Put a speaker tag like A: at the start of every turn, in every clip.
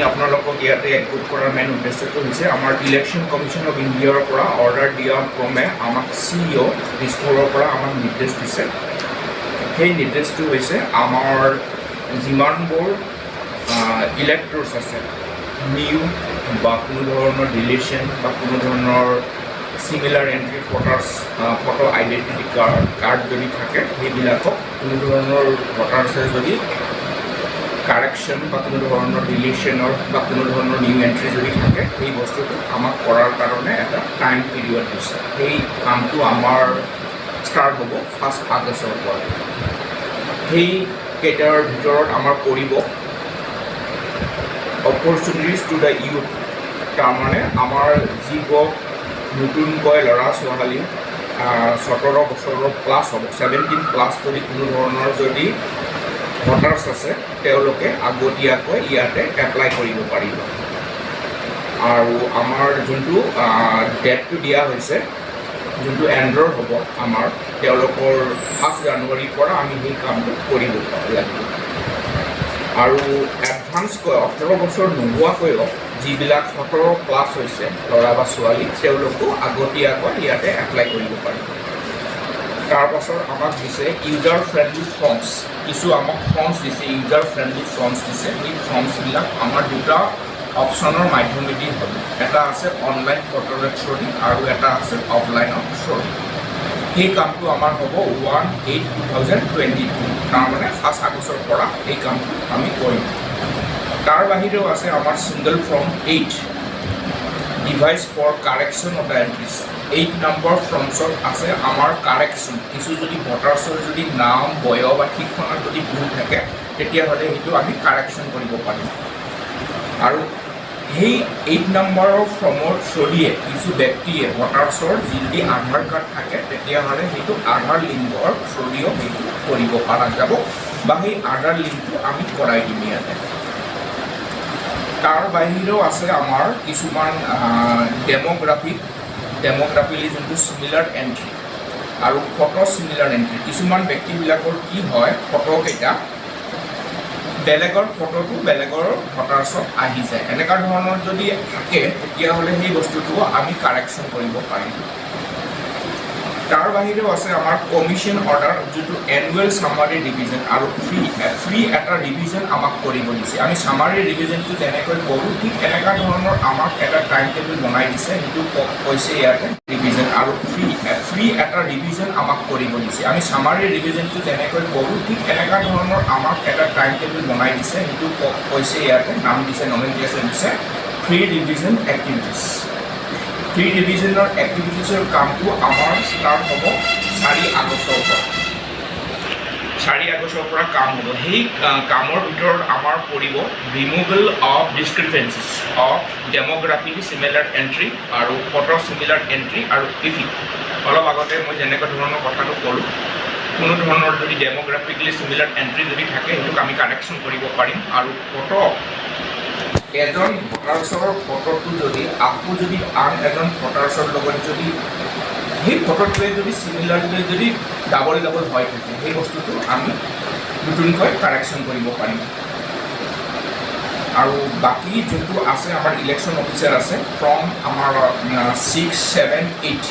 A: আপোনালোকক ইয়াতে একগোট কৰাৰ মেইন উদ্দেশ্যটো হৈছে, আমাৰ ইলেকশ্যন কমিশ্যন অফ ইণ্ডিয়াৰ পৰা অৰ্ডাৰ দিয়া ক্ৰমে আমাক চিইঅ' দিছপুৰৰ পৰা আমাক নিৰ্দেশ দিছে। সেই নিৰ্দেশটো হৈছে, আমাৰ যিমানবোৰ ইলেক্টৰ্ছ আছে, নিউ বা কোনো ধৰণৰ ডিলিশ্যন বা কোনো ধৰণৰ similar entry voters photo identity card যদি থাকে, সেইবিলাকক কোনো ধৰণৰ ভোটাৰ্ছে যদি কাৰেকশ্যন বা কোনো ধৰণৰ ডিলিশ্যনৰ বা কোনো ধৰণৰ নিউ এণ্ট্ৰি যদি থাকে, সেই বস্তুটো আমাক কৰাৰ কাৰণে এটা টাইম পিৰিয়ড দিছে। সেই কামটো আমাৰ ষ্টাৰ্ট হ'ব 1 আগষ্টৰ পৰা। সেই কেইটাৰ ভিতৰত আমাৰ পৰিব অপৰচুনিটিজ টু the youth, তাৰমানে আমাৰ যিবোৰ নতুনকৈ ল'ৰা ছোৱালী 17 বছৰৰ প্লাছ হ'ব, 17 প্লাছ যদি কোনো ধৰণৰ যদি ভোটাৰ্ছ আছে, তেওঁলোকে আগতীয়াকৈ ইয়াতে এপ্লাই কৰিব পাৰিব। আৰু আমাৰ যোনটো ডেটটো দিয়া হৈছে, যোনটো এণ্ডৰ হ'ব আমাৰ তেওঁলোকৰ, 1 জানুৱাৰীৰ পৰা আমি সেই কামটো কৰিব লাগিব। আৰু এডভান্সকৈ 18 বছৰ নোহোৱাকৈও যিবিলাক 17 প্লাছ হৈছে ল'ৰা বা ছোৱালী, তেওঁলোকো আগতীয়াকৈ ইয়াতে এপ্লাই কৰিব পাৰিব। তাৰপাছত আমাক দিছে ইউজাৰ ফ্ৰেণ্ডলি ফৰ্মছ। কিছু আমাক ফৰ্মছ দিছে, ইউজাৰ ফ্ৰেণ্ডলি ফৰ্মছ দিছে। সেই ফৰ্মছবিলাক আমাৰ দুটা অপশ্যনৰ মাধ্যমেদি হ'ব। এটা আছে অনলাইন পৰ্টেলৰ থ্ৰুদি আৰু এটা আছে অফলাইনৰ থ্ৰুদি। সেই কামটো আমাৰ হ'ব 1/8/2022, তাৰমানে 1 আগষ্টৰ পৰা এই কামটো আমি কৰিম। তাৰ বাহিৰেও আছে আমাৰ single form 8, device for correction of the entries। 8 number ফৰ্মছত আছে আমাৰ কাৰেকশ্যন। কিছু যদি ভোটাৰ্ছৰ যদি নাম, বয়স বা ঠিকনাত যদি ভুল থাকে, তেতিয়াহ'লে সেইটো আমি কাৰেকশ্যন কৰিব পাৰিম। আৰু সেই 8 নম্বৰৰ ফৰ্মৰ থ্ৰুদিয়ে কিছু ব্যক্তিয়ে ভোটাৰ্ছৰ যি যদি আধাৰ কাৰ্ড থাকে, তেতিয়াহ'লে সেইটো আধাৰ লিংকৰ থ্ৰুদিও সেইটো কৰিব পৰা যাব বা সেই আধাৰ লিংকটো আমি কৰাই দিম ইয়াতে। তাৰ বাহিৰেও আছে আমাৰ কিছুমান ডেম'গ্ৰাফিলি যোনটো চিমিলাৰ এণ্ট্ৰি আৰু ফটো চিমিলাৰ এণ্ট্ৰি। কিছুমান ব্যক্তিবিলাকৰ কি হয়, ফটোকেইটা বেলেগৰ ফটোটো বেলেগৰ ভোটাৰ্ছত আহি যায়। এনেকুৱা ধৰণৰ যদি থাকে, তেতিয়াহ'লে সেই বস্তুটো আমি কাৰেকশ্যন কৰিব পাৰিম। তাৰ বাহিৰেও আছে আমাৰ কমিশ্যন অৰ্ডাৰ, যোনটো এনুৱেল চামাৰী ৰিভিজন আৰু ফ্ৰী এটা ৰিভিজন আমাক কৰিব দিছে। আমি চামাৰী ৰিভিজনটো যেনেকৈ কৰোঁ, ঠিক এনেকুৱা ধৰণৰ আমাক এটা টাইম টেবুল বনাই দিছে। সেইটো কৈছে ইয়াতে ৰিভিজন আৰু ফ্ৰী ফ্ৰী এটা ৰিভিজন আমাক কৰিব দিছে। আমি চামাৰী ৰিভিজনটো যেনেকৈ কৰোঁ, ঠিক এনেকুৱা ধৰণৰ আমাক এটা টাইম টেবুল বনাই দিছে। সেইটো কৈছে ইয়াতে, নাম দিছে, নমেনক্লেচাৰ দিছে ফ্ৰী ৰিভিজন এক্টিভিটিছ। ফ্ৰী ৰিভিজনৰ এক্টিভিটিছৰ কামটো আমাৰ ষ্টাৰ্ট হ'ব 4 আগষ্টৰ পৰা। 4 আগষ্টৰ পৰা কাম হ'ব। সেই কামৰ ভিতৰত আমাৰ পৰিব removal of discrepancies of demographically similar entry আৰু ফটো চিমিলাৰ এণ্ট্ৰি আৰু ইফি। অলপ আগতে মই যেনেকুৱা ধৰণৰ কথাটো ক'লোঁ, কোনো ধৰণৰ যদি ডেম'গ্ৰাফিকেলি চিমিলাৰ এণ্ট্ৰি যদি থাকে, সেইটোক আমি কাৰেকশ্যন কৰিব পাৰিম। আৰু ফটো, এজন ভোটাৰ্ছৰ ফটোটো যদি আকৌ যদি আন এজন ভোটাৰ্ছৰ লগত যদি সেই ফটোটোৱে যদি চিমিলাৰলি যদি ডাবল ডাবল হৈ থাকে, সেই বস্তুটো আমি নতুনকৈ কাৰেকশ্যন কৰিব পাৰিম। আৰু বাকী যোনটো আছে, আমাৰ ইলেকশ্যন অফিচাৰ আছে ফ্ৰম আমাৰ 6, 7, 8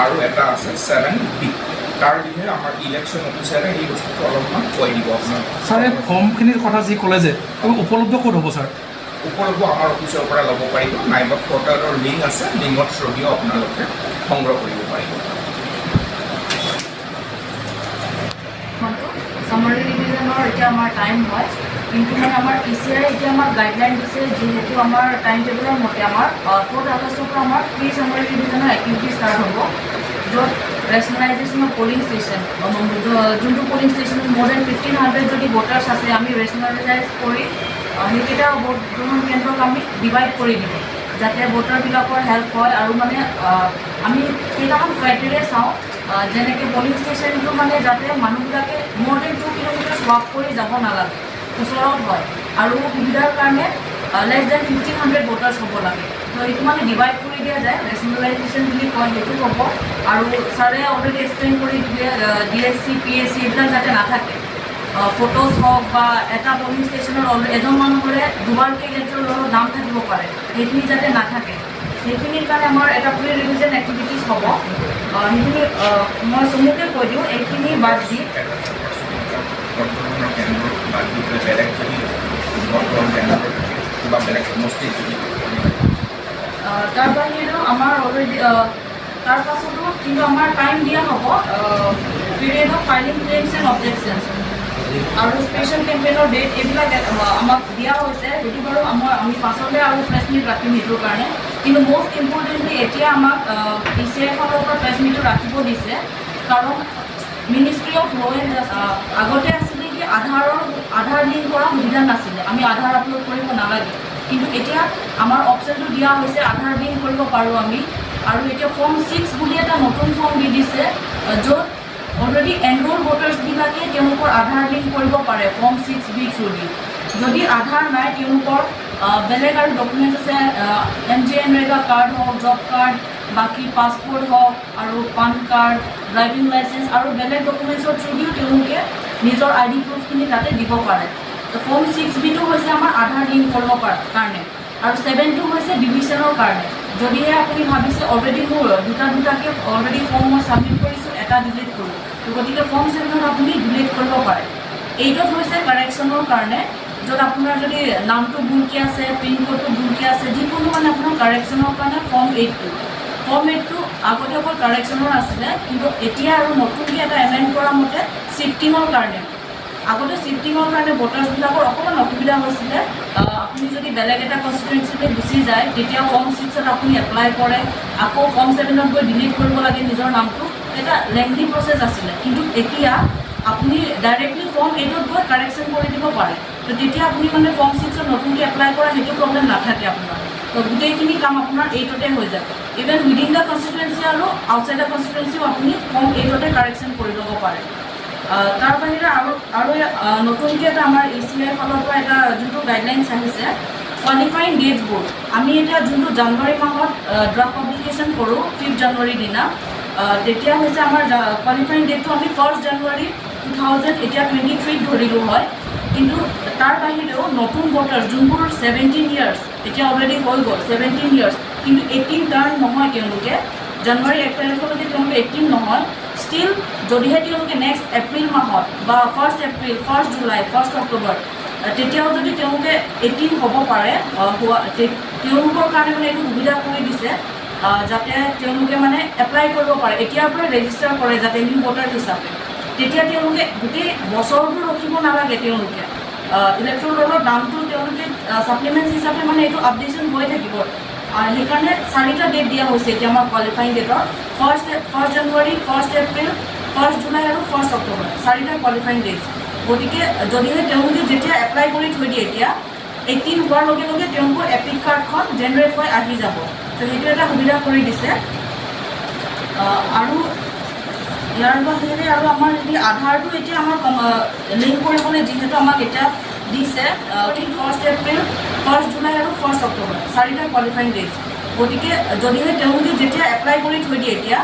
A: আৰু এটা আছে 7B। তাৰ বিষয়ে আমাৰ ইলেকশ্যন অফিচাৰে সেই বস্তুটো অলপমান কৈ দিব আপোনাক।
B: ছাৰ, এই ফৰ্মখিনিৰ কথা যি ক'লে যে, এইবোৰ উপলব্ধ ক'ত হ'ব ছাৰ?
A: উপলব্ধ আমাৰ অফিচৰ পৰা ল'ব পাৰিব, নাইবা পৰ্টেলৰ লিংক আছে, লিংকত থ্ৰুদিও আপোনালোকে সংগ্ৰহ কৰিব পাৰিব।
C: চামাৰী ৰিভিজনৰ এতিয়া আমাৰ টাইম হয়, কিন্তু মানে আমাৰ ইচিআই এতিয়া আমাক গাইডলাইন দিছে, যিহেতু আমাৰ টাইম টেবুলৰ মতে আমাৰ 4 আগষ্টৰ পৰা আমাৰ প্ৰি চামাৰী ৰিভিজনৰ এক্টিভিটি ষ্টাৰ্ট হ'ব, য'ত ৰেচনেলাইজেশ্যন অফ পলিং ষ্টেচন, যোনটো পলিং ষ্টেচনত মোৰ then 1500 যদি ভোটাৰ্ছ আছে, আমি ৰেচনেলাইজ কৰি সেইকেইটা ভোট গ্ৰহণ কেন্দ্ৰক আমি ডিভাইড কৰি দিম, যাতে ভোটাৰবিলাকৰ হেল্প হয়। আৰু মানে আমি কেইটামান ক্ৰাইটেৰিয়া চাওঁ, যেনেকৈ পলিং ষ্টেচনটো মানে যাতে মানুহবিলাকে মোৰ then 2 kilometre walk কৰি যাব নালাগে, ওচৰত হয় আৰু সুবিধাৰ কাৰণে লেছ দেন 1500 ভোটাৰ্ছ হ'ব লাগে। তো এইটো মানে ডিভাইড কৰি দিয়া যায়, ৰেচনেলাইজেশ্যন বুলি কয়, সেইটো হ'ব। আৰু ছাৰে অলৰেডি এক্সপ্লেইন কৰি দিলে, ডিএছচি, পিএছচি এইবিলাক যাতে নাথাকে। ফটোজ হওক বা এটা পলিং ষ্টেচনৰ এজন মানুহৰে দুবাৰকৈ ইলেক্ট্ৰল ৰোলত নাম থাকিব পাৰে, সেইখিনি যাতে নাথাকে, সেইখিনিৰ কাৰণে আমাৰ এটা প্ৰি ৰিভিজন এক্টিভিটিছ হ'ব। সেইখিনি মই চমুকৈ কৈ দিওঁ, এইখিনি বাদ দি
A: ভোটগ্ৰহণৰ কেন্দ্ৰ বাদ দি পেলাই বেলেগ যদি ভোটগ্ৰহণ কেন্দ্ৰ থাকে কিবা বেলেগ সমষ্টিত যদি
C: তাৰ বাহিৰেও আমাৰ অলৰেডি তাৰ পাছতো কিন্তু আমাৰ টাইম দিয়া হ'ব period of filing claims and objections আৰু স্পেচিয়েল কেম্পেইনৰ ডেট, এইবিলাক আমাক দিয়া হৈছে। সেইটো বাৰু আমি পাছলৈ আৰু প্ৰেছ মিট ৰাখিম সেইটোৰ কাৰণে। কিন্তু মষ্ট ইম্পৰ্টেণ্টলি এতিয়া আমাক ই চি আই ফালৰ পৰা প্ৰেছ মিটটো ৰাখিব দিছে, কাৰণ মিনিষ্ট্ৰি অফ ল এণ্ড আগতে আছিলে কি আধাৰ লিংক কৰা সুবিধা নাছিলে, আমি আধাৰ আপলোড কৰিব নালাগে। কিন্তু এতিয়া আমাৰ অপশ্যনটো দিয়া হৈছে, আধাৰ লিংক কৰিব পাৰোঁ আমি। আৰু এতিয়া ফৰ্ম 6 বুলি এটা নতুন ফৰ্ম দি দিছে, য'ত অলৰেডি এনৰোল ভোটাৰ্ছবিলাকে তেওঁলোকৰ আধাৰ লিংক কৰিব পাৰে ফৰ্ম 6 বি থ্ৰুদি। যদি আধাৰ নাই, তেওঁলোকৰ বেলেগ আৰু ডকুমেণ্টছ আছে, এমজিএনৰেগা কাৰ্ড হওক, জব কাৰ্ড, বাকী পাছপৰ্ট হওক আৰু পান কাৰ্ড, ড্ৰাইভিং লাইচেঞ্চ আৰু বেলেগ ডকুমেণ্টছৰ থ্ৰুদিও তেওঁলোকে নিজৰ আই ডি প্ৰুফখিনি তাতে দিব পাৰে। তো ফৰ্ম 6 বিটো হৈছে আমাৰ আধাৰ লিংক কৰিব কাৰণে আৰু 7টো হৈছে ডিলিশ্যনৰ কাৰণে। যদিহে আপুনি ভাবিছে অলৰেডি মোৰ দুটা দুটাকৈ অলৰেডি ফৰ্ম মই ছাবমিট কৰিছোঁ, এটা ডিলিট কৰোঁ, তো গতিকে ফৰ্ম 7ত আপুনি ডিলিট কৰিব পাৰে। 8ত হৈছে কাৰেকশ্যনৰ কাৰণে, য'ত আপোনাৰ যদি নামটো ভুলকৈ আছে, পিনক'ডটো ভুলকৈ আছে, যিকোনো মানে আপোনাৰ কাৰেকশ্যনৰ কাৰণে ফৰ্ম 8টো। ফৰ্ম 8টো আগতে অকল কাৰেকশ্যনৰ আছিলে, কিন্তু এতিয়া আৰু নতুনকৈ এটা এমেণ্ড কৰা মতে শ্বিফটিঙৰ কাৰণে। আগতে শ্বিফটিঙৰ কাৰণে ভোটাৰ্ছবিলাকৰ অকণমান অসুবিধা হৈছিলে। আপুনি যদি বেলেগ এটা কনষ্টিটুৱেঞ্চিলৈ গুচি যায়, তেতিয়া ফৰ্ম 6ত আপুনি এপ্লাই কৰে, আকৌ ফৰ্ম 7ত গৈ ডিলিট কৰিব লাগে নিজৰ নামটো, এটা লেংদি প্ৰচেছ আছিলে। কিন্তু এতিয়া আপুনি ডাইৰেক্টলি ফৰ্ম 8ত গৈ কাৰেকশ্যন কৰি দিব পাৰে। তো তেতিয়া আপুনি মানে ফৰ্ম 6ত নতুনকৈ এপ্লাই কৰা সেইটো প্ৰব্লেম নাথাকে আপোনাৰ। তো গোটেইখিনি কাম আপোনাৰ 8তে হৈ যায়। ইভেন উইদিন the constituency আৰু আউটছাইড the কনষ্টিটুৱেঞ্চিও আপুনি ফৰ্ম 8তে কাৰেকশ্যন কৰি ল'ব পাৰে। তাৰ বাহিৰে আৰু নতুনকৈ এটা আমাৰ ই চি আইৰ ফালৰ পৰা এটা যোনটো গাইডলাইনছ আহিছে, কোৱালিফাইং ডেটছবোৰ, আমি এতিয়া যোনটো জানুৱাৰী মাহত ড্ৰাফ্ট পাব্লিকেশ্যন কৰোঁ 5 জানুৱাৰীৰ দিনা, তেতিয়া হৈছে আমাৰ কোৱালিফাইং ডেটটো আমি 1 জানুৱাৰী 2000 এতিয়া 23ত ধৰিলোঁ হয়। কিন্তু তাৰ বাহিৰেও নতুন ভোটাৰ যোনবোৰ 17 ইয়াৰ্ছ এতিয়া অলৰেডি হৈ গ'ল, 17 ইয়াৰ্ছ কিন্তু 18 টাৰ্ণ নহয়, তেওঁলোকে জানুৱাৰী 1 তাৰিখলৈকে তেওঁলোকে 18 নহয়, ষ্টিল যদিহে তেওঁলোকে নেক্সট এপ্ৰিল মাহত বা 1 এপ্ৰিল, 1 জুলাই, 1 অক্টোবৰ, তেতিয়াও যদি তেওঁলোকে 18 হ'ব পাৰে, হোৱা তেওঁলোকৰ কাৰণে মানে এইটো সুবিধা কৰি দিছে, যাতে তেওঁলোকে মানে এপ্লাই কৰিব পাৰে এতিয়াৰ পৰাই, ৰেজিষ্টাৰ কৰে যাতে নিউ ভোটাৰ হিচাপে। তেতিয়া তেওঁলোকে গোটেই বছৰটো ৰখিব নালাগে। তেওঁলোকে ইলেক্ট্ৰল ৰোলৰ নামটো তেওঁলোকে ছাপ্লিমেণ্ট হিচাপে মানে এইটো আপডেশ্যন হৈ থাকিব আৰু সেইকাৰণে চাৰিটা ডেট দিয়া হৈছে এতিয়া আমাৰ কোৱালিফাইং ডেটৰ, 1 জানুৱাৰী, 1 এপ্ৰিল, 1 জুলাই আৰু 1 অক্টোবৰ, চাৰিটা কোৱালিফাইং ডেটছ। গতিকে যদিহে তেওঁলোকে যেতিয়া এপ্লাই কৰি থৈ দিয়ে, এতিয়া 18 হোৱাৰ লগে লগে তেওঁলোকৰ এপিক কাৰ্ডখন জেনেৰেট হৈ আহি যাব। তো সেইটো এটা সুবিধা কৰি দিছে। আৰু ইয়াৰ বাহিৰে আৰু আমাৰ যদি আধাৰটো এতিয়া আমাৰ লিংক কৰিবলৈ যিহেতু আমাক এতিয়া দিছে 1 এপ্ৰিল, 1 জুলাই আৰু 1 অক্টোবৰ, চাৰিটা কোৱালিফাইং ডেটছ। গতিকে যদিহে তেওঁলোকে যেতিয়া এপ্লাই কৰি থৈ দিয়ে, এতিয়া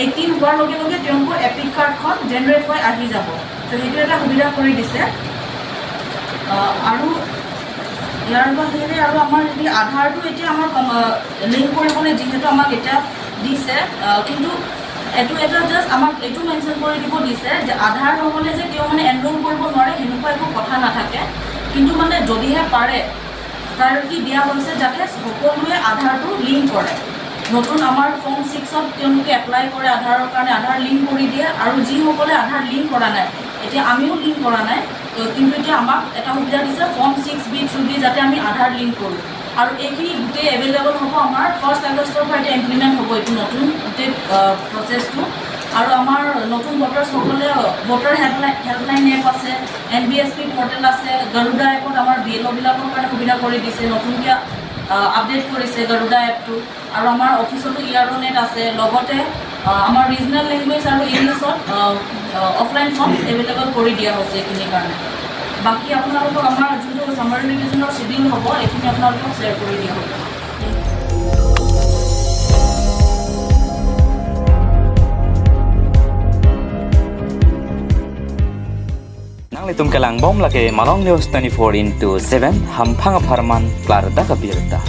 C: 18 হোৱাৰ লগে লগে তেওঁলোকৰ এপিক কাৰ্ডখন জেনেৰেট হৈ আহি যাব। তো সেইটো এটা সুবিধা কৰি দিছে। আৰু ইয়াৰ বাহিৰে আৰু আমাৰ যদি আধাৰটো এতিয়া আমাৰ লিংক কৰিবলৈ যিহেতু আমাক এতিয়া দিছে, কিন্তু এইটো এটা জাষ্ট আমাক এইটো মেনশ্যন কৰি দিব দিছে যে আধাৰ নহ'লে যে তেওঁ মানে এনৰোল কৰিব নোৱাৰে, সেনেকুৱা একো কথা নাথাকে। কিন্তু মানে যদিহে পাৰে, প্ৰায়ৰিটি দিয়া হৈছে যাতে সকলোৱে আধাৰটো লিংক কৰে। নতুন আমাৰ ফৰ্ম 6ত তেওঁলোকে এপ্লাই কৰে আধাৰৰ কাৰণে, আধাৰ লিংক কৰি দিয়ে। আৰু যিসকলে আধাৰ লিংক কৰা নাই, এতিয়া আমিও লিংক কৰা নাই, তো কিন্তু এতিয়া আমাক এটা সুবিধা দিছে ফৰ্ম 6 বি থ্ৰু দি যাতে আমি আধাৰ লিংক কৰোঁ। আৰু এইখিনি গোটেই এভেইলেবল হ'ব আমাৰ 1 আগষ্টৰ পৰা। এতিয়া ইমপ্লিমেণ্ট হ'ব এইটো নতুন গোটেই প্ৰচেছটো। আৰু আমাৰ নতুন ভোটাৰ্ছসকলে ভোটাৰ হেল্পলাইন এপ আছে, এনভিএছপি পৰ্টেল আছে, গৰুডা এপত আমাৰ বি এল অ'বিলাকৰ কাৰণে সুবিধা কৰি দিছে, নতুনকৈ আপডেট কৰিছে গৰুডা এপটো। আৰু আমাৰ অফিচতো ই আৰ অ' নেট আছে, লগতে আমাৰ ৰিজনেল লেংগুৱেজ আৰু ইংলিছত অফলাইন ফৰ্মছ এভেইলেবল কৰি দিয়া হৈছে এইখিনিৰ কাৰণে। বাকী আপোনালোকক আমাৰ যোনটো ছামাৰী ৰিভিজনৰ চিডিউল হ'ব, এইখিনি আপোনালোকক শ্বেয়াৰ কৰি দিয়া হ'ব। Thank you.
D: Nang litum kelang bom lake Malong News 24x7 hampang pharman klar da kabirta.